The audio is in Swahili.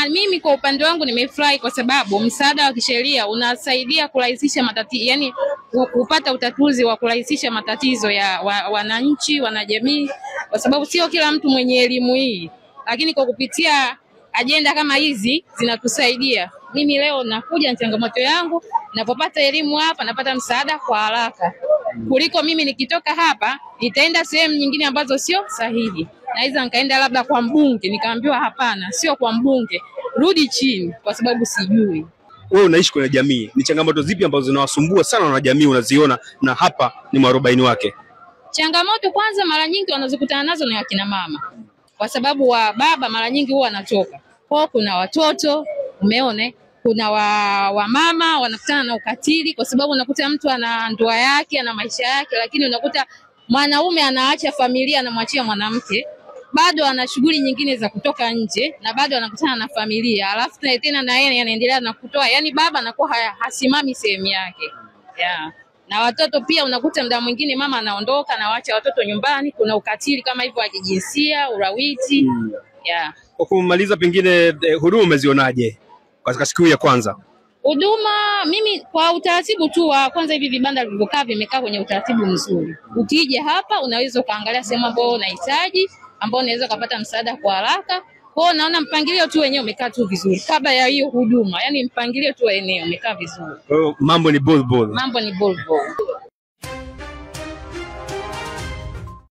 Mimi kwa upande wangu nimefurahi kwa sababu msaada wa kisheria unasaidia kurahisisha matatizo, yani kupata utatuzi wa kurahisisha matatizo ya wananchi, wanajamii, kwa sababu sio kila mtu mwenye elimu hii, lakini kwa kupitia ajenda kama hizi zinatusaidia. Mimi leo nakuja na changamoto yangu, napopata elimu hapa napata msaada kwa haraka kuliko mimi nikitoka hapa nitaenda sehemu nyingine ambazo sio sahihi. Naweza nikaenda labda kwa mbunge nikaambiwa hapana, sio kwa mbunge, rudi chini kwa sababu sijui. Wewe unaishi kwenye jamii, ni changamoto zipi ambazo zinawasumbua sana wanajamii unaziona, na hapa ni mwarobaini wake? Changamoto kwanza mara nyingi wanazokutana nazo ni wakina mama, kwa sababu wa baba mara nyingi huwa wanatoka kwao, kuna watoto umeone, kuna wamama wanakutana na ukatili, kwa sababu unakuta mtu ana ndoa yake, ana maisha yake, lakini unakuta mwanaume anaacha familia, anamwachia mwanamke, bado ana shughuli nyingine za kutoka nje na bado anakutana na familia, alafu tena na yeye anaendelea na kutoa, yani baba anakuwa hasimami sehemu yake. Yeah. Na watoto pia unakuta muda mwingine mama anaondoka na waacha watoto nyumbani, kuna ukatili kama hivyo wa kijinsia, ulawiti. Yeah. Kwa kumaliza, pengine huduma umezionaje katika siku ya kwanza? Huduma mimi kwa utaratibu tu wa kwanza, hivi vibanda vilivyokaa vimekaa kwenye utaratibu mzuri. Ukija hapa unaweza ukaangalia sehemu ambayo unahitaji, ambayo unaweza kupata msaada kwa haraka. Kwa hiyo naona mpangilio tu wenyewe umekaa tu vizuri kabla ya hiyo huduma, yani mpangilio tu wa eneo umekaa vizuri. Kwa hiyo mambo ni bol bol. Mambo ni bol bol.